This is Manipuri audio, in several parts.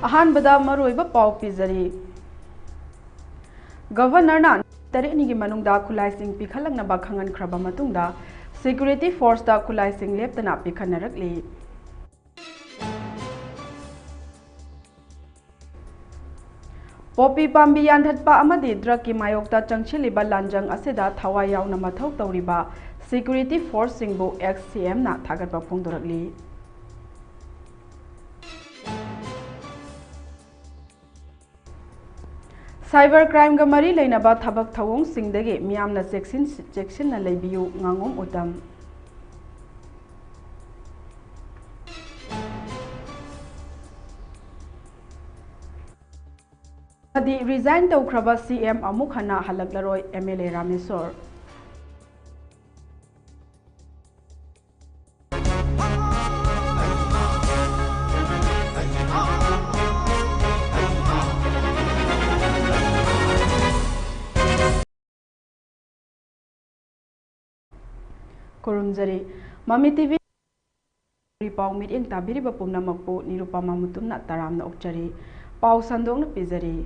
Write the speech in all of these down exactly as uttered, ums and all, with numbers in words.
ꯑꯍꯥꯟꯕꯗ ꯃꯔꯨꯑꯣꯏꯕ ꯄꯥꯎ ꯄꯤꯖꯔꯤ꯫ ꯒꯚꯔꯅꯔꯅ ꯇꯔꯦꯠꯅꯤꯒꯤ ꯃꯅꯨꯡꯗ ꯈꯨꯠꯂꯥꯏꯁꯤꯡ ꯄꯤꯈꯠꯂꯛꯅꯕ ꯈꯪꯍꯟꯈ꯭ꯔꯕ ꯃꯇꯨꯡꯗ security forceꯇ ꯈꯨꯠꯂꯥꯏꯁꯤꯡ ꯂꯦꯞꯇꯅ ꯄꯤꯈꯠꯅꯔꯛꯂꯤ꯫ ꯄꯣꯄꯤ ꯄꯥꯝꯕꯤ ꯌꯥꯟꯊꯠꯄ ꯑꯃꯗꯤ drugꯀꯤ ꯃꯥꯌꯣꯛꯇ ꯆꯪꯁꯤꯜꯂꯤꯕ ꯂꯥꯟꯖꯪ ꯑꯁꯤꯗ ꯊꯋꯥꯏ ꯌꯥꯎꯅ ꯃꯊꯧ ꯇꯧꯔꯤꯕ security forceꯁꯤꯡꯕꯨ ex-CMꯅ ꯊꯥꯒꯠꯄ ꯐꯣꯡꯗꯣꯔꯛꯂꯤ꯫ Cyber crimeꯒ ꯃꯔꯤ ꯂꯩꯅꯕ ꯊꯕꯛ ꯊꯧꯑꯣꯡꯁꯤꯡꯗꯒꯤ ꯃꯤꯌꯥꯝꯅ ꯆꯦꯛꯁꯤꯟ-, ꯆꯦꯛꯁꯤꯟꯅ ꯂꯩꯕꯤꯌꯨ, ꯉꯥꯉꯣꯝ ꯎꯇꯝ꯫ ꯑꯃꯗꯤ resign ꯇꯧꯈ꯭ꯔꯕ CM ꯑꯃꯨꯛ ꯍꯟꯅ ꯍꯜꯂꯛꯂꯔꯣꯏ, MLA ꯔꯥꯃꯦꯁꯣꯔ꯫ ꯈꯨꯔꯨꯝꯖꯔꯤ꯫ ꯃꯃꯤ TV ꯄꯥꯎ ꯃꯤꯠꯌꯦꯡ ꯇꯥꯕꯤꯔꯤꯕ ꯄꯨꯝꯅꯃꯛꯄꯨ ꯅꯤꯔꯨꯄꯃꯥ ꯃꯨꯇꯨꯝꯅ ꯇꯔꯥꯝꯅ ꯑꯣꯛꯆꯔꯤ꯫ ꯄꯥꯎ ꯁꯟꯗꯣꯛꯅ ꯄꯤꯖꯔꯤ꯫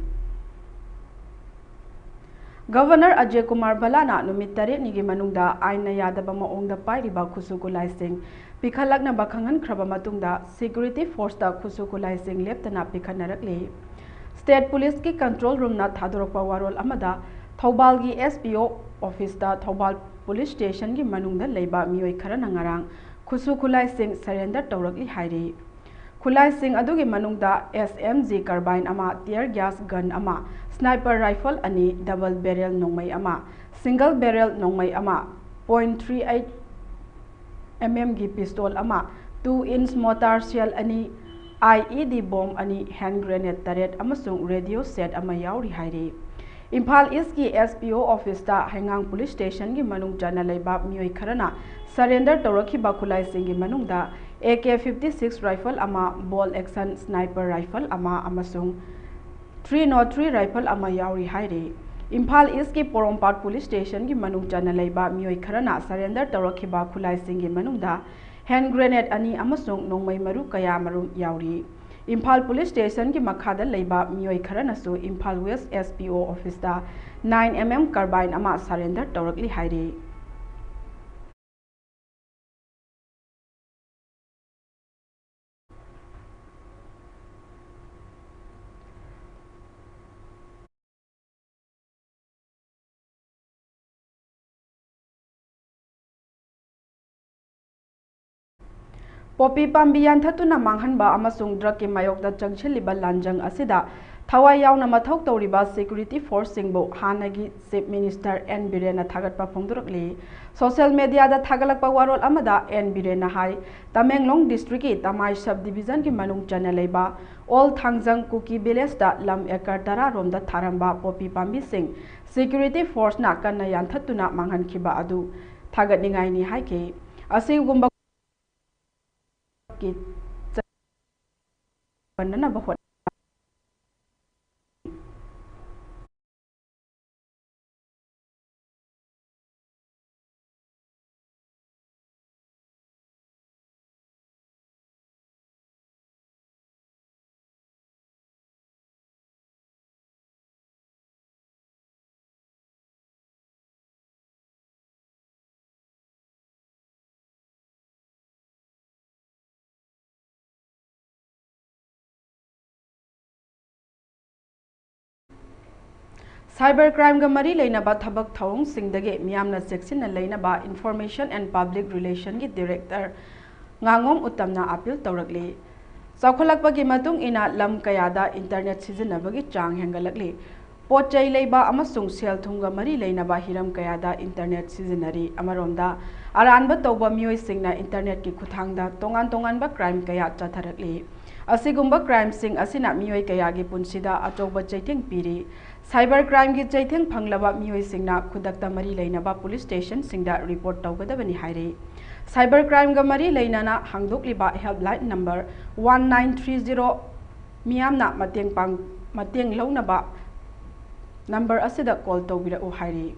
ꯒꯚꯔꯅꯔ ꯑꯖꯌ ꯀꯨꯃꯥꯔ ꯚꯜꯂꯥꯅ ꯅꯨꯃꯤꯠ ꯇꯔꯦꯠꯅꯤꯒꯤ ꯃꯅꯨꯡꯗ ꯑꯥꯏꯟꯅ ꯌꯥꯗꯕ ꯃꯑꯣꯡꯗ ꯄꯥꯏꯔꯤꯕ ꯈꯨꯠꯁꯨ ꯈꯨꯠꯂꯥꯏꯁꯤꯡ ꯄꯤꯈꯠꯂꯛꯅꯕ ꯈꯪꯍꯟꯈ꯭ꯔꯕ ꯃꯇꯨꯡꯗ security forceꯇ ꯈꯨꯠꯁꯨ ꯈꯨꯠꯂꯥꯏꯁꯤꯡ ꯂꯦꯞꯇꯅ ꯄꯤꯈꯠꯅꯔꯛꯂꯤ꯫ State Policeꯀꯤ control roomꯅ ꯊꯥꯗꯣꯔꯛꯄ ꯋꯥꯔꯣꯜ ꯑꯃꯗ ꯊꯧꯕꯥꯜꯒꯤ SPO officeꯇ ꯊꯧꯕꯥꯜ police stationꯒꯤ ꯃꯅꯨꯡꯗ ꯂꯩꯕ ꯃꯤꯑꯣꯏ ꯈꯔꯅ ꯉꯔꯥꯡ ꯈꯨꯠꯁꯨ ꯈꯨꯠꯂꯥꯏꯁꯤꯡ surrender ꯇꯧꯔꯛꯂꯤ ꯍꯥꯏꯔꯤ꯫ ꯈꯨꯠꯂꯥꯏꯁꯤꯡ ꯑꯗꯨꯒꯤ ꯃꯅꯨꯡꯗ SMG carbine ꯑꯃ, tear gas gun ꯑꯃ, sniper rifle ꯑꯅꯤ, double barrel ꯅꯣꯡꯃꯩ ꯑꯃ, single barrel ꯅꯣꯡꯃꯩ ꯑꯃ, point three eight mmꯒꯤ pistol ꯑꯃ, two inch mortar shell ꯑꯅꯤ, IED bomb ꯑꯅꯤ, hand grenade ꯇꯔꯦꯠ ꯑꯃꯁꯨꯡ radio set ꯑꯃ ꯌꯥꯎꯔꯤ ꯍꯥꯏꯔꯤ꯫ ꯏꯝꯐꯥꯜ Eastꯀꯤ SPO officeꯇ ꯍꯩꯉꯥꯡ police stationꯒꯤ ꯃꯅꯨꯡ ꯆꯟꯅ ꯂꯩꯕ ꯃꯤꯑꯣꯏ ꯈꯔꯅ surrender ꯇꯧꯔꯛꯈꯤꯕ ꯈꯨꯠꯂꯥꯏꯁꯤꯡꯒꯤ ꯃꯅꯨꯡꯗ AK fifty six rifle ꯑꯃ, bolt action sniper rifle ꯑꯃ ꯑꯃꯁꯨꯡ three nought three rifle ꯑꯃ ꯌꯥꯎꯔꯤ ꯍꯥꯏꯔꯤ꯫ ꯏꯝꯐꯥꯜ Eastꯀꯤ ꯄꯣꯔꯣꯝꯄꯥꯠ police stationꯒꯤ ꯃꯅꯨꯡ ꯆꯟꯅ ꯂꯩꯕ ꯃꯤꯑꯣꯏ ꯈꯔꯅ surrender ꯇꯧꯔꯛꯈꯤꯕ ꯈꯨꯠꯂꯥꯏꯁꯤꯡꯒꯤ ꯃꯅꯨꯡꯗ hand grenade ꯑꯅꯤ ꯑꯃꯁꯨꯡ ꯅꯣꯡꯃꯩ ꯃꯔꯨ ꯀꯌꯥ ꯃꯔꯨꯝ ꯌꯥꯎꯔꯤ꯫ ꯏꯝꯐꯥꯜ ꯄꯨꯂꯤꯁ ꯁ꯭ꯇꯦꯁꯟꯒꯤ ꯃꯈꯥꯗ ꯂꯩꯕ ꯃꯤꯑꯣꯏ ꯈꯔꯅꯁꯨ Imphal west S P O ꯑꯣꯐꯤꯁꯇ nine M M carbine ꯑꯃ surrender ꯇꯧꯔꯛꯂꯤ ꯍꯥꯏꯔꯤ꯫ ꯄꯣꯄꯤ ꯄꯥꯝꯕꯤ ꯌꯥꯟꯊꯠꯇꯨꯅ ꯃꯥꯡꯍꯟꯕ ꯑꯃꯁꯨꯡ ꯗ꯭ꯔꯒꯀꯤ ꯃꯥꯌꯣꯛꯇ ꯆꯪꯁꯤꯜꯂꯤꯕ ꯂꯥꯟꯖꯪ ꯑꯁꯤꯗ ꯊꯋꯥꯏ ꯌꯥꯎꯅ ꯃꯊꯧ ꯇꯧꯔꯤꯕ ꯁꯦꯀ꯭ꯌꯨꯔꯤꯇꯤ ꯐꯣꯔꯁꯁꯤꯡꯕꯨ ꯍꯥꯟꯅꯒꯤ ꯆꯤꯐ ꯃꯤꯅꯤꯁꯇꯔ ꯑꯦꯟ ꯕꯤꯔꯦꯟꯅ ꯊꯥꯒꯠꯄ ꯐꯣꯡꯗꯣꯔꯛꯂꯤ꯫ ꯁꯣꯁꯤꯌꯦꯜ ꯃꯦꯗꯤꯌꯥꯗ ꯊꯥꯒꯠꯂꯛꯄ ꯋꯥꯔꯣꯜ ꯑꯃꯗ ꯑꯦꯟ ꯕꯤꯔꯦꯟꯅ ꯍꯥꯏ, ꯇꯃꯦꯡꯂꯣꯡ ꯗꯤꯁꯇ꯭ꯔꯤꯛꯀꯤ ꯇꯃꯥꯏ ꯁꯕ ꯗꯤꯕꯤꯖꯟꯒꯤ ꯃꯅꯨꯡ ꯆꯟꯅ ꯂꯩꯕ ꯑꯣꯜ ꯊꯥꯡꯖꯪ ꯀꯨꯀꯤ ꯚꯤꯂꯦꯖꯇ ꯂꯝ ꯑꯦꯀꯔ ꯇꯔꯥ ꯔꯣꯝꯗ ꯊꯥꯔꯝꯕ ꯄꯣꯄꯤ ꯄꯥꯝꯕꯤꯁꯤꯡ ꯁꯦꯀ꯭ꯌꯨꯔꯤꯇꯤ ꯐꯣꯔꯁꯅ ꯀꯟꯅ ꯌꯥꯟꯊꯠꯇꯨꯅ ꯃꯥꯡꯍꯟꯈꯤꯕ ꯑꯗꯨ ꯊꯥꯒꯠꯅꯤꯡꯉꯥꯏꯅꯤ ꯍꯥꯏꯈꯤ꯫ ꯑꯁꯤꯒꯨꯝꯕ ꯍꯣꯠꯅꯅꯕ ꯍꯣꯠꯅ Cyber crime ꯒ ꯃꯔꯤ ꯂꯩꯅꯕ ꯊꯕꯛ ꯊꯧꯑꯣꯡꯁꯤꯡꯗꯒꯤ ꯃꯤꯌꯥꯝꯅ ꯆꯦꯛꯁꯤꯟꯅ ꯂꯩꯅꯕ Information and Public Relation ꯒꯤ Director ꯉꯥꯉꯣꯝ ꯎꯠꯇꯝꯅ appeal ꯇꯧꯔꯛꯂꯤ꯫ ꯆꯥꯎꯈꯠꯂꯛꯄꯒꯤ ꯃꯇꯨꯡ ꯏꯟꯅ ꯂꯝ ꯀꯌꯥꯗ internet ꯁꯤꯖꯤꯟꯅꯕꯒꯤ ꯆꯥꯡ ꯍꯦꯟꯒꯠꯂꯛꯂꯤ꯫ ꯄꯣꯠ ꯆꯩ ꯂꯩꯕ ꯑꯃꯁꯨꯡ ꯁꯦꯜ ꯊꯨꯝꯒ ꯃꯔꯤ ꯂꯩꯅꯕ ꯍꯤꯔꯝ ꯀꯌꯥꯗ internet ꯁꯤꯖꯤꯟꯅꯔꯤ꯫ ꯑꯃꯔꯣꯝꯗ, ꯑꯔꯥꯟꯕ ꯇꯧꯕ ꯃꯤꯑꯣꯏꯁꯤꯡꯅ internet ꯀꯤ ꯈꯨꯠꯊꯥꯡꯗ ꯇꯣꯉꯥꯟ ꯇꯣꯉꯥꯟꯕ crime ꯀꯌꯥ ꯆꯠꯊꯔꯛꯂꯤ꯫ ꯑꯁꯤꯒꯨꯝꯕ crime ꯁꯤꯡ ꯑꯁꯤꯅ ꯃꯤꯑꯣꯏ ꯀꯌꯥꯒꯤ ꯄꯨꯟꯁꯤꯗ ꯑꯆꯧꯕ ꯆꯩꯊꯦꯡ ꯄꯤꯔꯤ꯫ Cyber crime ꯒꯤ ꯆꯩꯊꯦꯡ ꯐꯪꯂꯕ ꯃꯤꯑꯣꯏꯁꯤꯡꯅ ꯈꯨꯗꯛꯇ ꯃꯔꯤ ꯂꯩꯅꯕ police station ꯁꯤꯡꯗ report ꯇꯧꯒꯗꯕꯅꯤ ꯍꯥꯏꯔꯤ꯫ Cyber crime ꯒ ꯃꯔꯤ ꯂꯩꯅꯅ ꯍꯥꯡꯗꯣꯛꯂꯤꯕ helpline number one nine three zero ꯃꯤꯌꯥꯝꯅ ꯃꯇꯦꯡ ꯄꯥꯡ-, ꯃꯇꯦꯡ ꯂꯧꯅꯕ number ꯑꯁꯤꯗ call ꯇꯧꯕꯤꯔꯛꯎ ꯍꯥꯏꯔꯤ꯫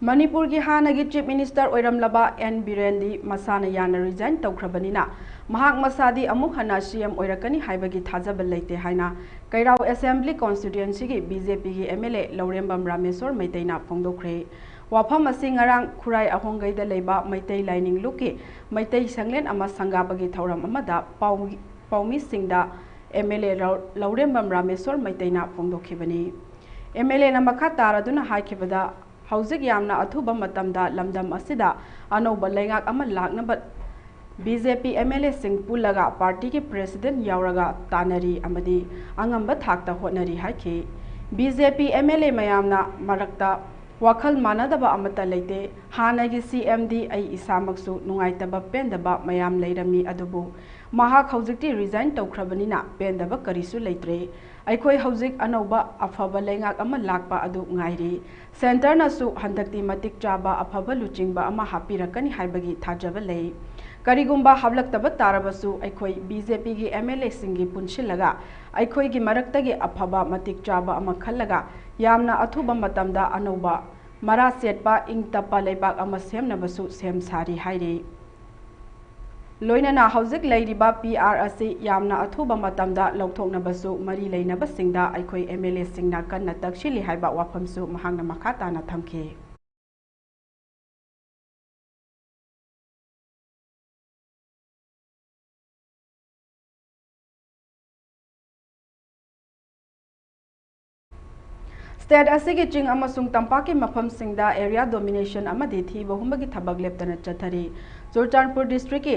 ꯃꯅꯤꯄꯨꯔꯒꯤ ꯍꯥꯟꯅꯒꯤ Chief Minister ꯑꯣꯏꯔꯝꯂꯕ ꯑꯦꯟ ꯕꯤꯔꯦꯟꯗꯤ ꯃꯁꯥꯅ ꯌꯥꯅ resign ꯇꯧꯈ꯭ꯔꯕꯅꯤꯅ, ꯃꯍꯥꯛ ꯃꯁꯥꯗꯤ ꯑꯃꯨꯛ ꯍꯟꯅ C M ꯑꯣꯏꯔꯛꯀꯅꯤ ꯍꯥꯏꯕꯒꯤ ꯊꯥꯖꯕ ꯂꯩꯇꯦ ꯍꯥꯏꯅ ꯀꯩꯔꯥꯎ Assembly Constituencyꯒꯤ B J Pꯒꯤ M L A ꯂꯧꯔꯦꯝꯕꯝ ꯔꯥꯃꯦꯁꯣꯔ ꯃꯩꯇꯩꯅ ꯐꯣꯡꯗꯣꯛꯈ꯭ꯔꯦ꯫ ꯋꯥꯐꯝ ꯑꯁꯤ ꯉꯔꯥꯡ ꯈꯨꯔꯥꯏ ꯑꯍꯣꯡꯒꯩꯗ ꯂꯩꯕ ꯃꯩꯇꯩ ꯂꯥꯏꯅꯤꯡ ꯂꯨꯞꯀꯤ ꯃꯩꯇꯩ ꯁꯪꯂꯦꯟ ꯑꯃ ꯁꯪꯒꯥꯕꯒꯤ ꯊꯧꯔꯝ ꯑꯃꯗ ꯄꯥꯎꯃꯤ-, ꯄꯥꯎꯃꯤꯁꯤꯡꯗ M L A ꯂꯧ-, ꯂꯧꯔꯦꯝꯕꯝ ꯔꯥꯃꯦꯁꯣꯔ ꯃꯩꯇꯩꯅ ꯐꯣꯡꯗꯣꯛꯈꯤꯕꯅꯤ꯫ M L Aꯅ ꯃꯈꯥ ꯇꯥꯔꯗꯨꯅ ꯍꯥꯏꯈꯤꯕꯗ, ꯍꯧꯖꯤꯛ ꯌꯥꯝꯅ ꯑꯊꯨꯕ ꯃꯇꯝꯗ ꯂꯝꯗꯝ ꯑꯁꯤꯗ ꯑꯅꯧꯕ ꯂꯩꯉꯥꯛ ꯑꯃ ꯂꯥꯛꯅꯕ B J P M L Aꯁꯤꯡ ꯄꯨꯜꯂꯒ partyꯒꯤ president ꯌꯥꯎꯔꯒ ꯇꯥꯟꯅꯔꯤ ꯑꯃꯗꯤ ꯑꯉꯝꯕ ꯊꯥꯛꯇ ꯍꯣꯠꯅꯔꯤ ꯍꯥꯏꯈꯤ꯫ B J P M L A ꯃꯌꯥꯝꯅ ꯃꯔꯛꯇ ꯋꯥꯈꯜ ꯃꯥꯟꯅꯗꯕ ꯑꯃꯠꯇ ꯂꯩꯇꯦ꯫ ꯍꯥꯟꯅꯒꯤ C M ꯗꯤ ꯑꯩ ꯏꯁꯥꯃꯛꯁꯨ ꯅꯨꯡꯉꯥꯏꯇꯕ ꯄꯦꯟꯗꯕ ꯃꯌꯥꯝ ꯂꯩꯔꯝꯃꯤ, ꯑꯗꯨꯕꯨ ꯃꯍꯥꯛ ꯍꯧꯖꯤꯛꯇꯤ resign ꯇꯧꯈ꯭ꯔꯕꯅꯤꯅ ꯄꯦꯟꯗꯕ ꯀꯔꯤꯁꯨ ꯂꯩꯇ꯭ꯔꯦ꯫ ꯑꯩꯈꯣꯏ ꯍꯧꯖꯤꯛ ꯑꯅꯧꯕ ꯑꯐꯕ ꯂꯩꯉꯥꯛ ꯑꯃ ꯂꯥꯛꯄ ꯑꯗꯨ ꯉꯥꯏꯔꯤ꯫ Centreꯅꯁꯨ ꯍꯟꯗꯛꯇꯤ ꯃꯇꯤꯛ ꯆꯥꯕ ꯑꯐꯕ ꯂꯨꯆꯤꯡꯕ ꯑꯃ ꯍꯥꯞꯄꯤꯔꯛꯀꯅꯤ ꯍꯥꯏꯕꯒꯤ ꯊꯥꯖꯕ ꯂꯩ꯫ ꯀꯔꯤꯒꯨꯝꯕ ꯍꯥꯞꯂꯛꯇꯕ ꯇꯥꯔꯕꯁꯨ, ꯑꯩꯈꯣꯏ B J Pꯒꯤ M L Aꯁꯤꯡꯒꯤ ꯄꯨꯟꯁꯤꯜꯂꯒ ꯑꯩꯈꯣꯏꯒꯤ ꯃꯔꯛꯇꯒꯤ ꯑꯐꯕ ꯃꯇꯤꯛ ꯆꯥꯕ ꯑꯃ ꯈꯜꯂꯒ ꯌꯥꯝꯅ ꯑꯊꯨꯕ ꯃꯇꯝꯗ ꯑꯅꯧꯕ ꯃꯔꯥ ꯆꯦꯠꯄ ꯏꯪ ꯇꯞꯄ ꯂꯩꯕꯥꯛ ꯑꯃ ꯁꯦꯝꯅꯕꯁꯨ ꯁꯦꯝ ꯁꯥꯔꯤ ꯍꯥꯏꯔꯤ꯫ ꯂꯣꯏꯅꯅ ꯍꯧꯖꯤꯛ ꯂꯩꯔꯤꯕ P R ꯑꯁꯤ ꯌꯥꯝꯅ ꯑꯊꯨꯕ ꯃꯇꯝꯗ ꯂꯧꯊꯣꯛꯅꯕꯁꯨ ꯃꯔꯤ ꯂꯩꯅꯕꯁꯤꯡꯗ ꯑꯩꯈꯣꯏ M L Aꯁꯤꯡꯅ ꯀꯟꯅ ꯇꯛꯁꯤꯜꯂꯤ ꯍꯥꯏꯕ ꯋꯥꯐꯝꯁꯨ ꯃꯍꯥꯛꯅ ꯃꯈꯥ ꯇꯥꯅ ꯊꯝꯈꯤ꯫ State ꯑꯁꯤꯒꯤ ꯆꯤꯡ ꯑꯃꯁꯨꯡ ꯇꯝꯄꯥꯛꯀꯤ ꯃꯐꯝꯁꯤꯡꯗ area domination ꯑꯃꯗꯤ ꯊꯤꯕ ꯍꯨꯝꯕꯒꯤ ꯊꯕꯛ ꯂꯦꯞꯇꯅ ꯆꯠꯊꯔꯤ꯫ ꯆꯨꯔꯆꯥꯟꯄꯨꯔ districtꯀꯤ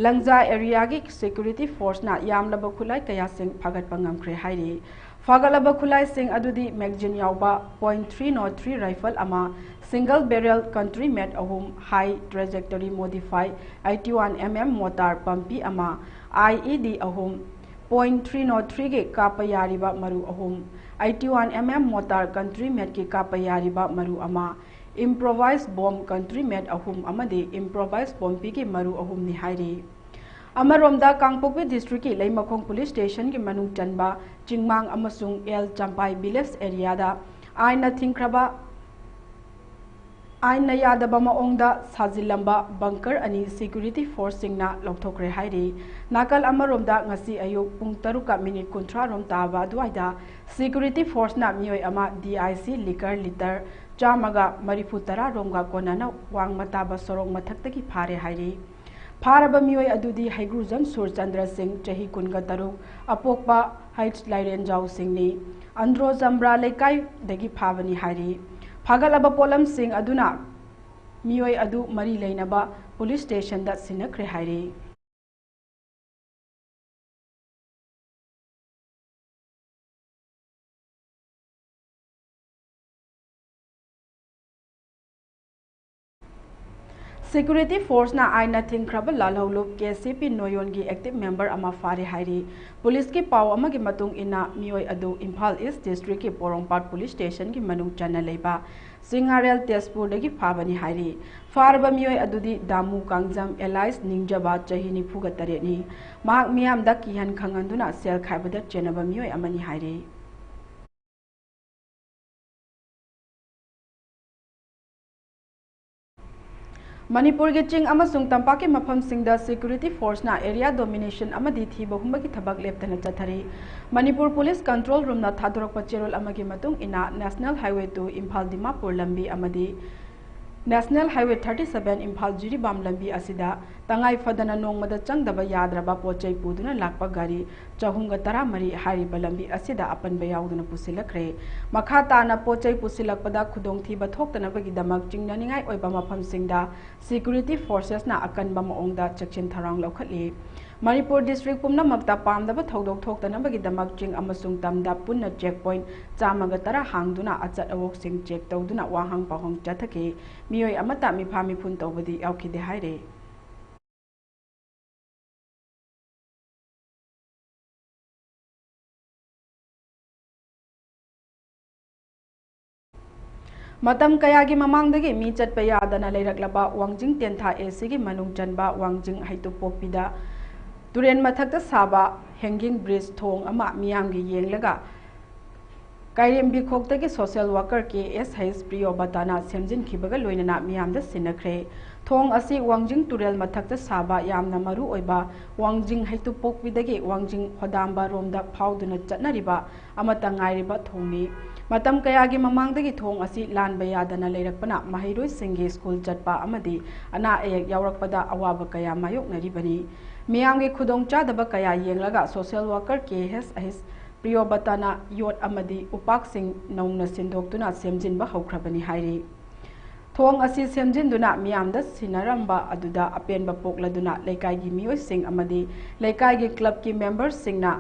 ꯂꯪꯖꯥ areaꯒꯤ security forceꯅ ꯌꯥꯝꯂꯕ ꯈꯨꯠꯂꯥꯏ ꯀꯌꯥꯁꯤꯡ ꯐꯥꯒꯠꯄ ꯉꯝꯈ꯭ꯔꯦ ꯍꯥꯏꯔꯤ꯫ ꯐꯥꯒꯠꯂꯕ ꯈꯨꯠꯂꯥꯏꯁꯤꯡ ꯑꯗꯨꯗꯤ magazine ꯌꯥꯎꯕ point three nought three rifle ꯑꯃ, single barrel country made ꯑꯍꯨꯝ, high trajectory modified eighty one M M mortar ꯄꯝꯄꯤ ꯑꯃ, I E D ꯑꯍꯨꯝ, point three nought threeꯒꯤ ꯀꯥꯞꯄ ꯌꯥꯔꯤꯕ ꯃꯔꯨ ꯑꯍꯨꯝ, eighty one M M mortar country madeꯀꯤ ꯀꯥꯞꯄ ꯌꯥꯔꯤꯕ ꯃꯔꯨ ꯑꯃ, improvised bomb country made ꯑꯍꯨꯝ ꯑꯃꯗꯤ improvised ꯄꯝꯄꯤꯒꯤ ꯃꯔꯨ ꯑꯍꯨꯝꯅꯤ ꯍꯥꯏꯔꯤ꯫ ꯑꯃꯔꯣꯝꯗ, ꯀꯥꯡꯄꯣꯛꯄꯤ districtꯀꯤ ꯂꯩꯃꯈꯣꯡ police stationꯒꯤ ꯃꯅꯨꯡ ꯆꯟꯕ ꯆꯤꯡꯃꯥꯡ ꯑꯃꯁꯨꯡ ꯑꯦꯜ ꯆꯝꯄꯥꯏ village areaꯗ ꯑꯥꯏꯟꯅ ꯊꯤꯡꯈ꯭ꯔꯕ ꯑꯥꯏꯟꯅ ꯌꯥꯗꯕ ꯃꯑꯣꯡꯗ ꯁꯥꯖꯤꯜꯂꯝꯕ ꯕꯪꯀꯔ ꯑꯅꯤ ꯁꯦꯀ꯭ꯌꯨꯔꯤꯇꯤ ꯐꯣꯔꯁꯁꯤꯡꯅ ꯂꯧꯊꯣꯛꯈ꯭ꯔꯦ ꯍꯥꯏꯔꯤ꯫ ꯅꯥꯀꯜ ꯑꯃꯔꯣꯝꯗ, ꯉꯁꯤ ꯑꯌꯨꯛ ꯄꯨꯡ ꯇꯔꯨꯛꯀ ꯃꯤꯅꯤꯠ ꯀꯨꯟꯊ꯭ꯔꯥ ꯔꯣꯝ ꯇꯥꯕ ꯑꯗꯨꯋꯥꯏꯗ ꯁꯦꯀ꯭ꯌꯨꯔꯤꯇꯤ ꯐꯣꯔꯁꯅ ꯃꯤꯑꯣꯏ ꯑꯃ ꯗꯤ ꯑꯥꯏ ꯁꯤ ꯂꯤꯀꯔ ꯂꯤꯇꯔ ꯆꯥꯝꯃꯒ ꯃꯔꯤꯐꯨ ꯇꯔꯥ ꯔꯣꯝꯒ ꯀꯣꯟꯅꯅ ꯋꯥꯡꯃ ꯇꯥꯕ ꯁꯣꯔꯣꯛ ꯃꯊꯛꯇꯒꯤ ꯐꯥꯔꯦ ꯍꯥꯏꯔꯤ꯫ ꯐꯥꯔꯕ ꯃꯤꯑꯣꯏ ꯑꯗꯨꯗꯤ ꯍꯩꯒ꯭ꯔꯨꯖꯝ ꯁꯨꯔꯆꯟꯗ꯭ꯔ ꯁꯤꯡ, ꯆꯍꯤ ꯀꯨꯟꯒ ꯇꯔꯨꯛ, ꯑꯄꯣꯛꯄ ꯍꯩꯆ ꯂꯥꯏꯔꯦꯟꯖꯥꯎ ꯁꯤꯡꯅꯤ꯫ ꯑꯟꯗ꯭ꯔꯣ ꯖꯝꯕ꯭ꯔꯥ ꯂꯩꯀꯥꯏꯗꯒꯤ ꯐꯥꯕꯅꯤ ꯍꯥꯏꯔꯤ꯫ ꯐꯥꯒꯠꯂꯕ ꯄꯣꯠꯂꯝꯁꯤꯡ ꯑꯗꯨꯅ ꯃꯤꯑꯣꯏ ꯑꯗꯨ ꯃꯔꯤ ꯂꯩꯅꯕ ꯄꯨꯂꯤꯁ ꯁ꯭ꯇꯦꯁꯟꯗ ꯁꯤꯟꯅꯈ꯭ꯔꯦ ꯍꯥꯏꯔꯤ꯫ ꯁꯦꯀ꯭ꯌꯨꯔꯤꯇꯤ ꯐꯣꯔꯁꯅ ꯑꯥꯏꯟꯅ ꯊꯤꯡꯈ꯭ꯔꯕ ꯂꯥꯜꯍꯧꯂꯨꯞ ꯀꯦ ꯁꯤ ꯄꯤ ꯅꯣꯌꯣꯟꯒꯤ ꯑꯦꯛꯇꯤꯚ ꯃꯦꯝꯕꯔ ꯑꯃ ꯐꯥꯔꯦ ꯍꯥꯏꯔꯤ꯫ ꯄꯨꯂꯤꯁꯀꯤ ꯄꯥꯎ ꯑꯃꯒꯤ ꯃꯇꯨꯡ ꯏꯟꯅ, ꯃꯤꯑꯣꯏ ꯑꯗꯨ ꯏꯝꯐꯥꯜ ꯏꯁ ꯗꯤꯁꯇ꯭ꯔꯤꯛꯀꯤ ꯄꯣꯔꯣꯝꯄꯥꯠ ꯄꯨꯂꯤꯁ ꯁ꯭ꯇꯦꯁꯟꯒꯤ ꯃꯅꯨꯡ ꯆꯟꯅ ꯂꯩꯕ ꯆꯤꯡꯉꯥꯔꯦꯜ ꯇꯦꯖꯄꯨꯔꯗꯒꯤ ꯐꯥꯕꯅꯤ ꯍꯥꯏꯔꯤ꯫ ꯐꯥꯔꯕ ꯃꯤꯑꯣꯏ ꯑꯗꯨꯗꯤ ꯗꯥꯃꯨ ꯀꯥꯡꯖꯝ ꯑꯦꯂꯥꯏꯁ ꯅꯤꯡꯖꯕ, ꯆꯍꯤ ꯅꯤꯐꯨꯒ ꯇꯔꯦꯠꯅꯤ꯫ ꯃꯍꯥꯛ ꯃꯤꯌꯥꯝꯗ ꯀꯤꯍꯟ ꯈꯪꯍꯟꯗꯨꯅ ꯁꯦꯜ ꯈꯥꯏꯕꯗ ꯆꯦꯟꯅꯕ ꯃꯤꯑꯣꯏ ꯑꯃꯅꯤ ꯍꯥꯏꯔꯤ꯫ ꯃꯅꯤꯄꯨꯔꯒꯤ ꯆꯤꯡ ꯑꯃꯁꯨꯡ ꯇꯝꯄꯥꯛꯀꯤ ꯃꯐꯝꯁꯤꯡꯗ ꯁꯦꯀ꯭ꯌꯨꯔꯤꯇꯤ ꯐꯣꯔꯁꯅ ꯑꯦꯔꯤꯌꯥ ꯗꯣꯃꯤꯅꯦꯁꯟ ꯑꯃꯗꯤ ꯊꯤꯕ ꯍꯨꯝꯕꯒꯤ ꯊꯕꯛ ꯂꯦꯞꯇꯅ ꯆꯠꯊꯔꯤ꯫ ꯃꯅꯤꯄꯨꯔ ꯄꯨꯂꯤꯁ ꯀꯟꯇ꯭ꯔꯣꯜ ꯔꯨꯝꯅ ꯊꯥꯗꯣꯔꯛꯄ ꯆꯦꯔꯣꯜ ꯑꯃꯒꯤ ꯃꯇꯨꯡ ꯏꯟꯅ, national highway two Imphal Dimapur ꯂꯝꯕꯤ ꯑꯃꯗꯤ national highway thirty seven Imphal Jiribam ꯂꯝꯕꯤ ꯑꯁꯤꯗ ꯇꯉꯥꯏ ꯐꯗꯅ ꯅꯣꯡꯃꯗ ꯆꯪꯗꯕ ꯌꯥꯗ꯭ꯔꯕ ꯄꯣꯠ ꯆꯩ ꯄꯨꯗꯨꯅ ꯂꯥꯛꯄ ꯒꯥꯔꯤ ꯆꯍꯨꯝꯒ ꯇꯔꯥꯃꯔꯤ ꯍꯥꯏꯔꯤꯕ ꯂꯝꯕꯤ ꯑꯁꯤꯗ ꯑꯄꯟꯕ ꯌꯥꯎꯗꯅ ꯄꯨꯁꯤꯜꯂꯛꯈ꯭ꯔꯦ꯫ ꯃꯈꯥ ꯇꯥꯅ ꯄꯣꯠ ꯆꯩ ꯄꯨꯁꯤꯜꯂꯛꯄꯗ ꯈꯨꯗꯣꯡꯊꯤꯕ ꯊꯣꯛꯇꯅꯕꯒꯤꯗꯃꯛ ꯆꯤꯡꯅꯅꯤꯡꯉꯥꯏ ꯑꯣꯏꯕ ꯃꯐꯝꯁꯤꯡꯗ ꯁꯦꯀ꯭ꯌꯨꯔꯤꯇꯤ ꯐꯣꯔꯁꯦꯁꯅ ꯑꯀꯟꯕ ꯃꯑꯣꯡꯗ ꯆꯦꯛꯁꯤꯟ ꯊꯧꯔꯥꯡ ꯂꯧꯈꯠꯂꯤ꯫ ꯃꯅꯤꯄꯨꯔ ꯗꯤꯁꯇ꯭ꯔꯤꯛ ꯄꯨꯝꯅꯃꯛꯇ ꯄꯥꯝꯗꯕ ꯊꯧꯗꯣꯛ ꯊꯣꯛꯇꯅꯕꯒꯤꯗꯃꯛ ꯆꯤꯡ ꯑꯃꯁꯨꯡ ꯇꯝꯗ ꯄꯨꯟꯅ ꯆꯦꯛ ꯄꯣꯏꯟꯠ ꯆꯥꯝꯃꯒ ꯇꯔꯥ ꯍꯥꯡꯗꯨꯅ ꯑꯆꯠ ꯑꯋꯣꯛꯁꯤꯡ ꯆꯦꯛ ꯇꯧꯗꯨꯅ ꯋꯥꯍꯪ ꯄꯥꯎꯍꯪ ꯆꯠꯊꯈꯤ꯫ ꯃꯤꯑꯣꯏ ꯑꯃꯠꯇ ꯃꯤꯐꯥ ꯃꯤꯐꯨꯟ ꯇꯧꯕꯗꯤ ꯌꯥꯎꯈꯤꯗꯦ ꯍꯥꯏꯔꯤ꯫ ꯃꯇꯝ ꯀꯌꯥꯒꯤ ꯃꯃꯥꯡꯗꯒꯤ ꯃꯤ ꯆꯠꯄ ꯌꯥꯗꯅ ꯂꯩꯔꯛꯂꯕ ꯋꯥꯡꯖꯤꯡ ꯇꯦꯟꯊꯥ ꯑꯦ ꯁꯤꯒꯤ ꯃꯅꯨꯡ ꯆꯟꯕ ꯋꯥꯡꯖꯤꯡ ꯍꯩꯇꯨꯞꯄꯣꯛꯄꯤꯗ ꯇꯨꯔꯦꯟ ꯃꯊꯛꯇ ꯁꯥꯕ ꯍꯦꯡꯒꯤꯡ ꯕ꯭ꯔꯤꯖ ꯊꯣꯡ ꯑꯃ ꯃꯤꯌꯥꯝꯒꯤ ꯌꯦꯡꯂꯒ ꯀꯥꯏꯔꯦꯝꯕꯤꯈꯣꯛꯇꯒꯤ social worker ꯀꯦ ꯑꯦꯁ ꯍꯩꯁ ꯄ꯭ꯔꯤꯌꯣꯕꯇꯥꯅ ꯁꯦꯝꯖꯤꯟꯈꯤꯕꯒ ꯂꯣꯏꯅꯅ ꯃꯤꯌꯥꯝꯗ ꯁꯤꯟꯅꯈ꯭ꯔꯦ꯫ ꯊꯣꯡ ꯑꯁꯤ ꯋꯥꯡꯖꯤꯡ ꯇꯨꯔꯦꯜ ꯃꯊꯛꯇ ꯁꯥꯕ ꯌꯥꯝꯅ ꯃꯔꯨ ꯑꯣꯏꯕ ꯋꯥꯡꯖꯤꯡ ꯍꯩꯇꯨꯞꯄꯣꯛꯄꯤꯗꯒꯤ ꯋꯥꯡꯖꯤꯡ ꯍꯣꯗꯥꯝꯕ ꯔꯣꯝꯗ ꯐꯥꯎꯗꯨꯅ ꯆꯠꯅꯔꯤꯕ ꯑꯃꯠꯇ ꯉꯥꯏꯔꯤꯕ ꯊꯣꯡꯅꯤ꯫ ꯃꯇꯝ ꯀꯌꯥꯒꯤ ꯃꯃꯥꯡꯗꯒꯤ ꯊꯣꯡ ꯑꯁꯤ ꯂꯥꯟꯕ ꯌꯥꯗꯅ ꯂꯩꯔꯛꯄꯅ ꯃꯍꯩꯔꯣꯏꯁꯤꯡꯒꯤ ꯁ꯭ꯀꯨꯜ ꯆꯠꯄ ꯑꯃꯗꯤ ꯑꯅꯥ ꯑꯌꯦꯛ ꯌꯥꯎꯔꯛꯄꯗ ꯑꯋꯥꯕ ꯀꯌꯥ ꯃꯥꯌꯣꯛꯅꯔꯤꯕꯅꯤ꯫ ꯃꯤꯌꯥꯝꯒꯤ ꯈꯨꯗꯣꯡꯆꯥꯗꯕ ꯀꯌꯥ ꯌꯦꯡꯂꯒ social worker ꯀꯦ ꯑꯩꯆ ꯑꯩꯆ ꯄ꯭ꯔꯤꯌꯣꯕꯇꯥꯅ ꯌꯣꯠ ꯑꯃꯗꯤ ꯎꯄꯥꯛꯁꯤꯡ ꯅꯧꯅ ꯁꯤꯟꯗꯣꯛꯇꯨꯅ ꯁꯦꯝꯖꯤꯟꯕ ꯍꯧꯈ꯭ꯔꯕꯅꯤ ꯍꯥꯏꯔꯤ꯫ ꯊꯣꯡ ꯑꯁꯤ ꯁꯦꯝꯖꯤꯟꯗꯨꯅ ꯃꯤꯌꯥꯝꯗ ꯁꯤꯟꯅꯔꯝꯕ ꯑꯗꯨꯗ ꯑꯄꯦꯟꯕ ꯄꯣꯛꯂꯗꯨꯅ ꯂꯩꯀꯥꯏꯒꯤ ꯃꯤꯑꯣꯏꯁꯤꯡ ꯑꯃꯗꯤ ꯂꯩꯀꯥꯏꯒꯤ clubꯀꯤ memberꯁꯤꯡꯅ